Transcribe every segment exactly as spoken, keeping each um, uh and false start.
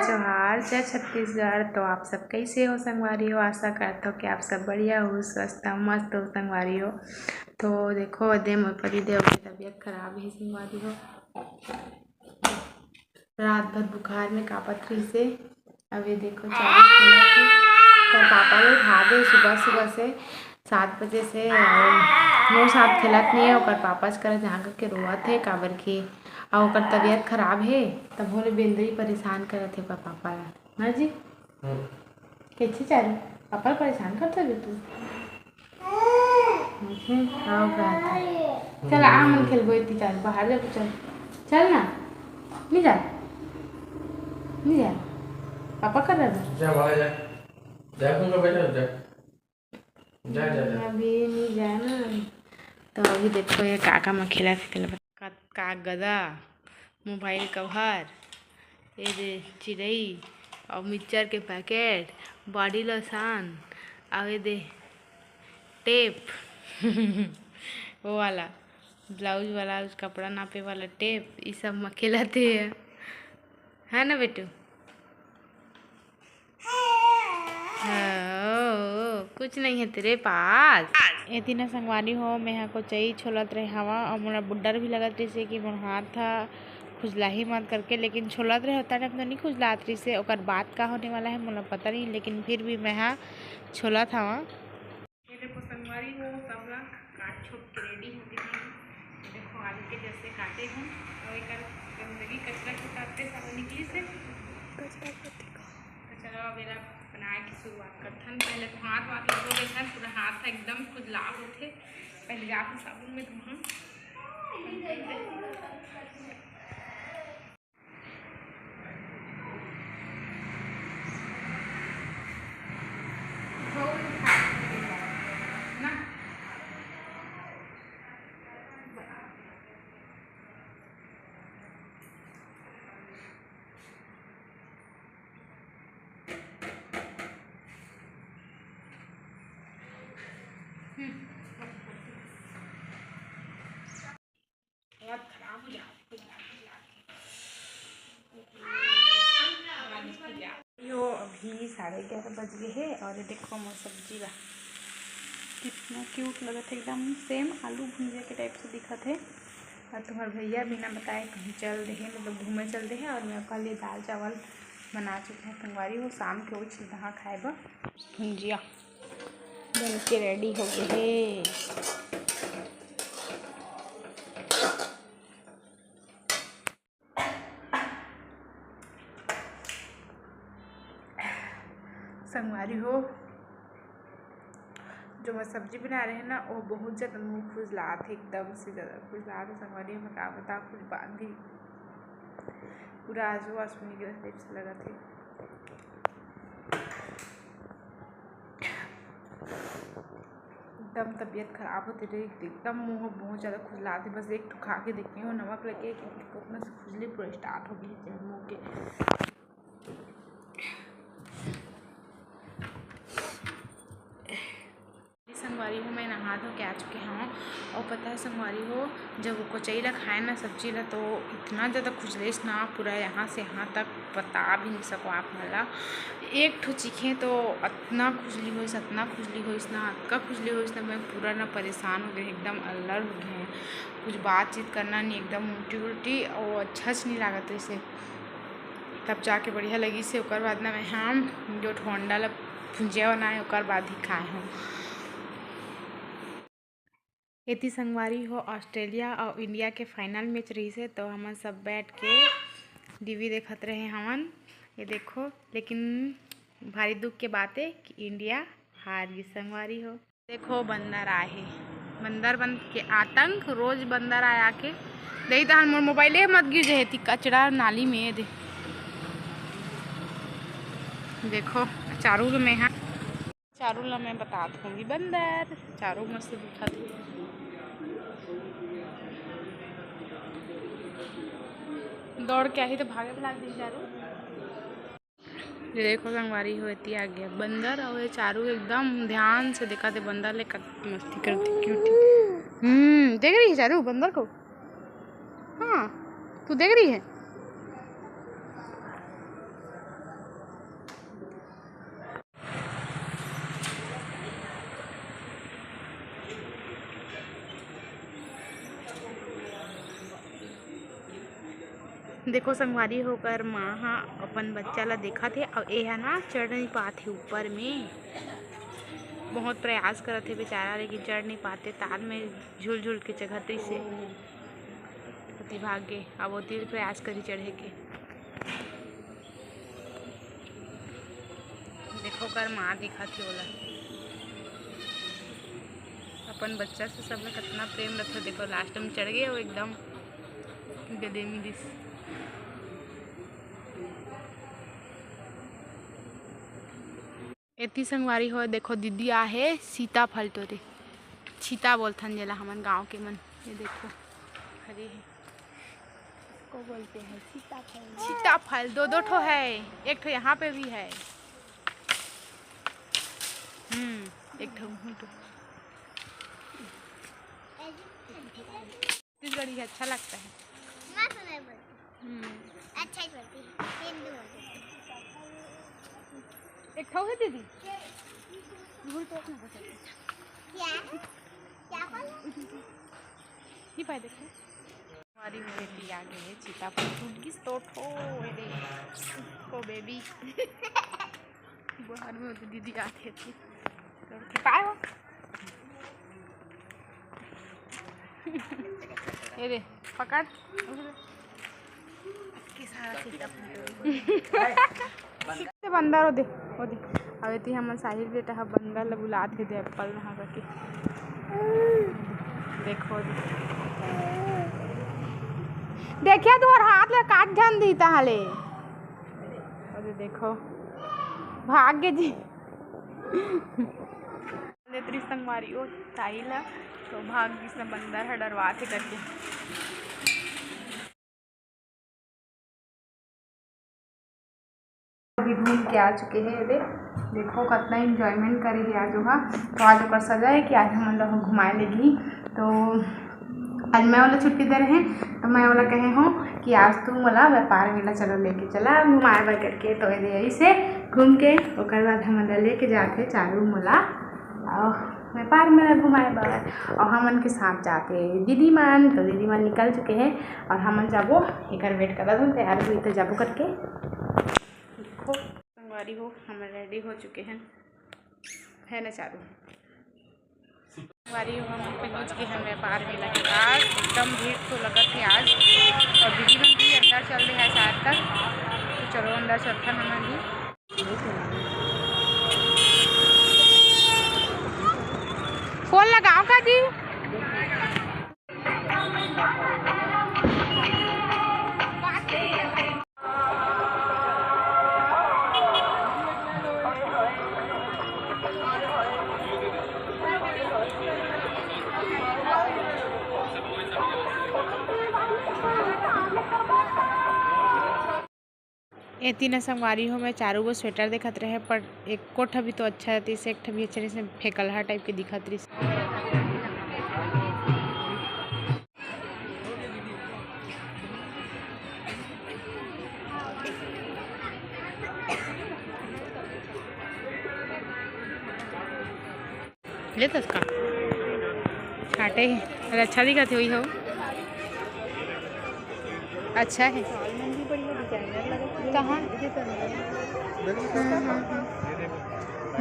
जोहार, जय छत्तीसगढ़। तो आप सब कैसे हो संगवारी हो? आशा करत हो कि आप सब बढ़िया हो, स्वस्थ हो, मस्त हो संगवारी हो। तो देखो, दे मोर पति देव के तबीयत खराब है संगवारी हो, रात भर बुखार में कांपत रहिसे। अब ये देखो, चालू खेलत हे। ओकर पापा ल उठा दे सुबह सुबह से, सात बजे से, अउ मोर साथ खेलत नहीं है। ओकर पापा च करा जहाँ करके रोवत हे, काबर कि अउ ओकर तबीयत खराब हे, तब होले बेंदरी परेशान करत हे ओकर पापा ला। हाँ जी? हम्म। कैसे चालू? पापा ला परेशान करत हे तू? हम्म, हाँ, बात है। चल, आ, हमन खेलबो इतनी, चल, बाहर जा, चल। चल ना। नहीं जा। नहीं जा। पापा कर रहे हैं। जा, बाहर जा। जा, तुम लोग बैठो, जा। जा, जा, जा। अभी नहीं जाना। तो अभी देखो, ये काका में खेला थे, का, का गदा, मोबाइल कवर, ये दे चिरई, और मिक्सचर के पैकेट, बॉडी लोशन, और ये दे टेप, वो वाला ब्लाउज वाला, कपड़ा नापे वाला टेप, ये सब में खेलत हे, है ना बेटू? हाँ, ओ, ओ, कुछ नहीं है तेरे पास। ए तीनों संगवारी हो, मैं हा कोचई छोलत रहे हवा और मोला बुड्डर भी लगत रहिसे कि मोर हाथ हा खुजलाही मत करके, लेकिन छोलत रहे होता टाइम तो नहीं खुजलात रहिसे। ओकर बाद का होने वाला है मोला पता नहीं, लेकिन फिर भी मैं हा छोलत हवा। ये देखो संगवारी हो, सब ला काट छोट के रेडी हो गए हैं। ये देखो आलू के जैसे काटे हैं और एक गंदगी कचरा के साथ सारा निकली से। कचरा को देखो। तो चलो अब एला बनाए की शुरुआत करथन। पहले तो हाथ वाथ लगो देथन, पूरा हाथ एकदम खुजलाल होथे। पहले जाके साबुन में धोहा। हालत खराब हो जात, हो जात, हो जात। यो अभी साढ़े ग्यारह बज गए हे और ये देखो मोर सब्जी ला, कितना क्यूट लगत हे, एकदम सेम आलू भुंजिया के टाइप से दिखत हे। और तुम्हार भैया बिना बताए कहीं चल दे हे, मतलब घूमे चल दे हे, और मैं ओकर लिए दाल चावल बना चुके हैं संगवारी हो, शाम के वही चीज खाए बर। भुंजिया बन के रेडी हो गए हे। संगवारी हो, जो मैं सब्जी बना रहे हैं ना, वो बहुत ज़्यादा मुँह खुजलात है, एकदम से ज़्यादा खुजलात है संगवारी। मैं का बता, कुछ बांधी पूरा आंसू आंसू निकले टाइप से लगा थे। एकदम तबीयत खराब होती रही, एकदम मुँह बहुत ज़्यादा खुजलाते। बस एक ठो खा के देखे हो नमक लगे कि उतना से खुजली पूरा स्टार्ट हो गई है मुँह के। संगवारी हो, मैं नहा धो के आ चुके हूँ। और पता है संगवारी हो, जब वो कोचई ला खाए ना सब्जी ला, तो इतना ज़्यादा खुजलेस ना, पूरा यहाँ से यहाँ तक बता भी नहीं सको आप मन ला। एक ठो चीखे तो अतना खुजली होइस, अतना खुजली होइस ना, अतका खुजली होइस ना, मैं पूरा ना परेशान हो गए, एकदम अल्लर हो गए हैं। कुछ बातचीत करना नहीं, एकदम उल्टी उल्टी, और अच्छा से नहीं लागत इसे। तब जाके बढ़िया लगी से। ओकर बाद ना मैं हम जो ठोंडा ला भुंजिया बनाए, ओकर बाद ही खाए हूँ। एती संगवारी हो, ऑस्ट्रेलिया और इंडिया के फाइनल मैच रहिसे, तो हमन सब बैठ के डीवी देखत रहे हवन। ये देखो, लेकिन भारी दुख के बात है कि इंडिया हार गई संगवारी हो। देखो बंदर आए हे, बंदर बन के आतंक, रोज बंदर आए आके। देख तहन मोर मोबाइले मत गिर जाए ती कचरा नाली में। दे, देखो चारू में हा। चारू ला मैं बतात हूँ, बंदर चारू मस्त दिखत हे। दौड़ के आही तो भागे लाग दी चारू। ये देखो संगवारी हो, एती आ गया बंदर, और ये चारू एकदम ध्यान से देखा थे बंदर ले, कत मस्ती करती, क्यूट। हम्म, देख रही है चारू बंदर को? हाँ, तू देख रही है? देखो संगवारी हो, ओकर माँ ह अपन बच्चा ला देखत हे, अउ ए ह ना चढ़ नहीं पात हे ऊपर में। बहुत प्रयास करत हे बेचारा, लेकिन चढ़ नहीं पाते, तार में झूल झूल के चघत रहिसे। ओती भाग गे, अब ओती प्रयास करी चढ़े के। देखो ओकर माँ दिखत हे ओला, अपन बच्चा से सबला कतना प्रेम रथे। देखो लास्ट में चढ़ गे, वो एकदम गले मिलिस। एती संगवारी हो, देखो दीदी आ हे सीताफल टोरे, छीता बोलथन जेला हमन गाँव के मन। ये देखो, हरे हे, इसको बोलते हैं सीताफल। सीताफल दो दो ठो है, एक ठो यहाँ पे भी है। हम्म, एक ठो वहीं पे। छत्तीसगढ़ी अच्छा लगता है। मस्त नहीं बोलती। हम्म। अच्छा ही बोलती है, हिंदी बोलती है। एक ठो है दीदी। भूल तो अपना बचा। क्या? क्या बोला? नहीं पाए देखो। हमारी बेटी आ गई है, सीताफल टूट गिस तो ठो रे। ओ बेबी। बाहर में तो दीदी आते थे। लड़के काय हो? ये दे, पकड़। के सारा सीताफल। बंदर ओ दे, ओ दे। अब एती हमन साहिल बेटा ह बंदर ल बुलात हे दे एप्पल रहा करके। देखो दे। देखिए तुहर हाथ ले काट झन दी ताहले। ओ दे देखो। भाग गे जी। देत रिस संगवारी ओ साहिल ह, तो भाग गिस न बंदर ह डरवात हे करके। अभी घूम के आ चुके हैं, ये दे, देखो कितना enjoyment करे हे आज ओहा। तो आज ओकर सजा है कि आज हमन लोग घुमाए लेगी। तो आज मैं वाला छुट्टी दे रहे हैं, तो मैं वाला कहे हूँ कि आज तू मोला व्यापार मेला चलो लेके चला घुमाए बर करके। तो ये दे ऐसे घूम के ओकर बाद हमन ला लेके जाथे चारू मोला। अउ व्यापार मेला घुमाए बर, अउ हमन के साथ जाते दीदी मन। तो दीदी मन निकल चुके हैं अउ हमन जाबो, एकर wait करत हन, तैयार हुई तो जाबो करके। देखो संगवारी हो, हमन ready हो चुके हैं, है ना चारू? संगवारी हो, हम पहुँच गए हैं व्यापार मेला के पास। एकदम भीड़ तो लगत है आज, अउ दीदी मन भी अंदर चल रहे हैं शायद तक। तो चलो अंदर चलथन हमन भी। फोन लगाओ का जी? एती न संगवारी हो, मैं चारों गो स्वेटर देखत रहे, पर एको ठा भी तो अच्छा रहिस, एक ठा भी अच्छा नहीं, फेकलहा टाइप के दिखत रहिस। लेतस का? छाटे हे। अरे अच्छा दिखत हे, वही हो। अच्छा है। कहाँ? हाँ, हाँ, हाँ।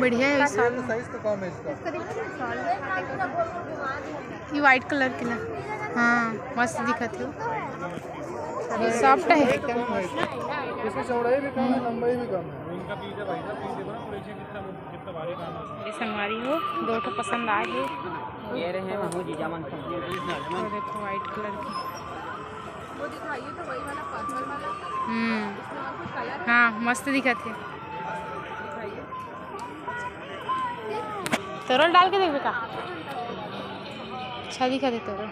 बढ़िया है वही साल। साइज तो कम है इसका। ये वाइट कलर के ना। हाँ, मस्त दिखत हे। ये सॉफ्ट है। इसकी चौड़ाई भी कम है, लंबाई भी कम है। ये संगवारी हो, दो ठो पसंद आए हे। ये रहे महू जीजा मन। तो देखो वाइट कलर की। वो दिखाइए तो वही वाला पर्पल वाला। हम्म। इसमें और कुछ कलर है? हाँ, मस्त दिखत हे। दिखाइए। तोरल डाल के देखबे का? अच्छा दिखत हे तोरल।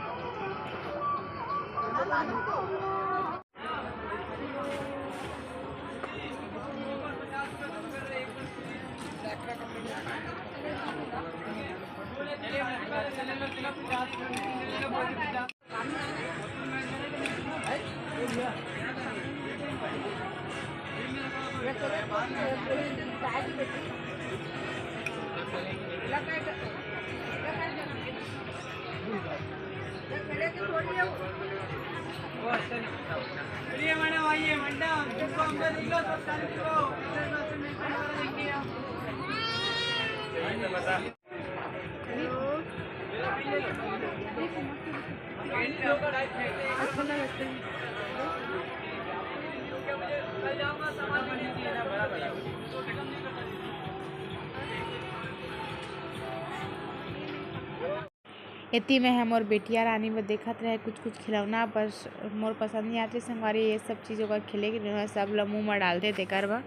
एती मैं ह मोर बेटिया रानी बर देखत रहे कुछ कुछ खिलौना, पर मोर पसंद नहीं आते संगवारी, ये सब चीज़ ओकर खेले के नहीं होय, सब ल मुंह म डालथे तेकर बर।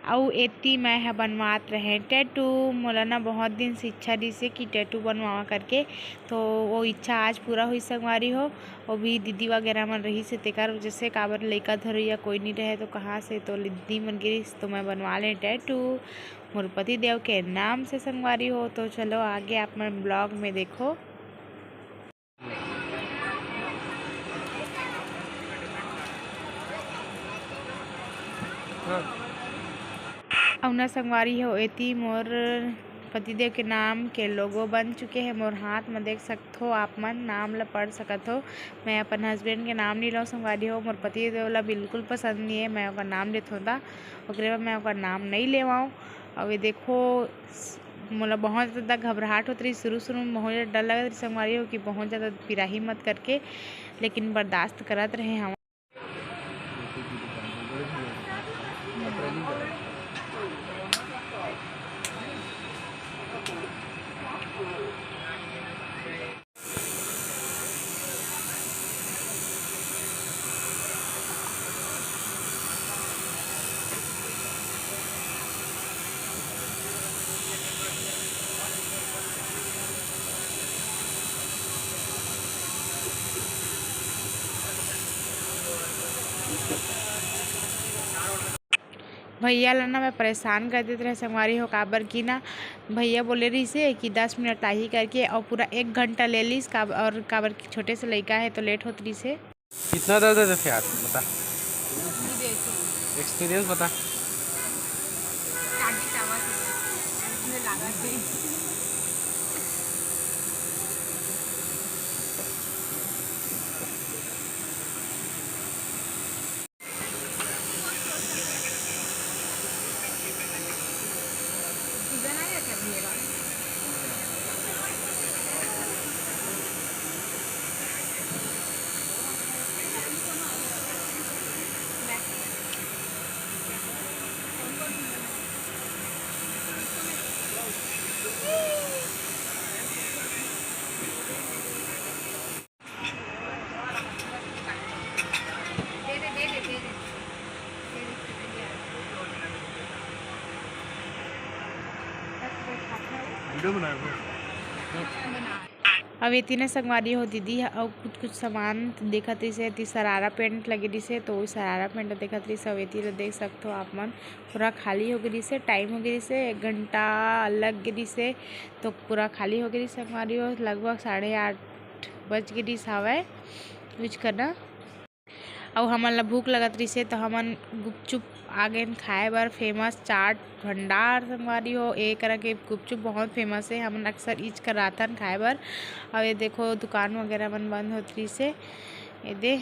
अउ एती मैं ह बनवात रहे टैटू। मोला ना बहुत दिन से इच्छा रहिसे कि टैटू बनवावा करके, तो वो इच्छा आज पूरा हुई संगवारी हो। वो भी दीदी वगैरह मन रहिसे तेकर वजह से, काबर लइका धरो या कोई नहीं रहे तो कहाँ से, तो दीदी मन गिरिस तो मैं बनवा लें टैटू मोर पति देव के नाम से संगवारी हो। तो चलो आगे आप मन ब्लॉग में देखो। अउ ना संगवारी हो, एती मोर पतिदेव के नाम के लोगो बन चुके हे। मोर हाथ म देख सकथो आप मन, नाम ल पढ़ सकत हो। मैं अपन हस्बैंड के नाम नहीं लऊँ संगवारी हो, मोर पतिदेव ला बिल्कुल पसंद नहीं है मैं ओकर नाम लेथों ता, ओकरे बर मैं ओकर नाम नहीं लेवाऊँ। अउ ये देखो, मोला बहुत ज़्यादा घबराहट होत रही शुरू शुरू में, बहुत ज़्यादा डर लगत रही संगवारी हो कि बहुत ज़्यादा पिराही मत करके, लेकिन बर्दाश्त करत रहे हवं। भैया ला ना मैं परेशान कर देत रहे संगवारी हो, काबर कि ना भैया बोले रहिसे कि दस मिनट आही करके, और पूरा एक घंटा ले लिस। काब-, और काबर कि छोटे से लइका है तो लेट होत रहिसे। कितना दर्द देथे यार, बता। एक्सपीरियंस बता। वीडियो बनाए हुए। अब एती ना संगवारी हो, दीदी ह अउ कुछ कुछ सामान देखत रहिसे, एती शरारा पैंट लगे रहिसे, तो वो शरारा पैंट देखत रहिसे। अब एती ला देख सकथो आप मन, पूरा खाली हो गे रहिसे, टाइम हो गे रहिसे, एक घंटा लग गे रहिसे, तो पूरा खाली हो गे रहिसे संगवारी हो। लगभग साढ़े आठ बज गे रहिस हवय, कुछ करना। अउ हमन ला भूख लगत रहिसे, तो हमन गुपचुप आ गेन खाए बर। फेमस चाट भंडार संगवारी हो, ए करा के गुपचुप बहुत फेमस हे, हमन अक्सर इच कराथन खाए बर। अउ ये देखो, दुकान वगैरह मन बंद होत रहिसे, ये दे।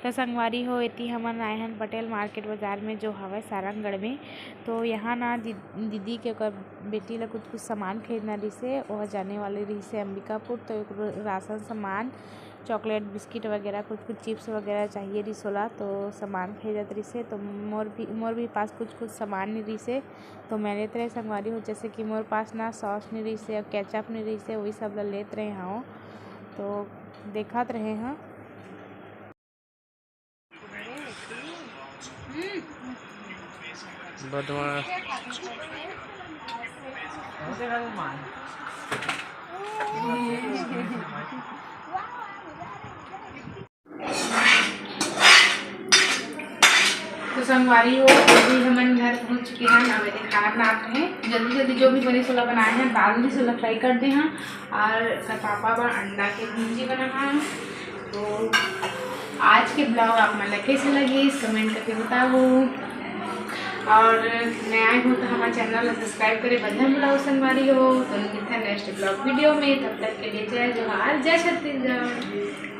तो संगवारी हो, एती हमन आए हन पटेल मार्केट बाजार में, जो हवय सारंगढ़ में। तो यहाँ ना दी-, दीदी के ओकर बेटी ला कुछ कुछ सामान खरीदना रहिसे, ओह जाने वाले रहिसे अंबिकापुर, तो एक रो-, राशन सामान, चॉकलेट, बिस्किट वगैरह, कुछ कुछ चिप्स वगैरह चाहिए रहिस ओला, तो सामान खरीदत रहिसे। तो मोर भी, मोर भी पास कुछ कुछ सामान नहीं रहिसे, तो मैं लेत रहे संगवारी हो, जैसे कि मोर पास ना सॉस नहीं रहिसे और केचप नहीं रहिसे, वही सब ला लेत रहे हव। तो देखत रहे हव। बदमाश। तो संगवारी हो, अभी हमन घर पहुंच चुके हैं। अब एदे खाना बनात हैं, जल्दी जल्दी जो भी बने सोला बनाए हैं, दाल भी सोला फ्राई कर दे हैं और कल पापा बर अंडा के भुंजी बना है। तो आज के ब्लॉग आप मन ला कैसे लगिस, कमेंट करके बताओ। और नया आए हो तो हमारे चैनल ला सब्सक्राइब करे बर झन भुलाओ संगवारी हो। तो मिलते हैं नेक्स्ट ब्लॉग वीडियो में, तब तक के लिए जय जोहार, जय छत्तीसगढ़।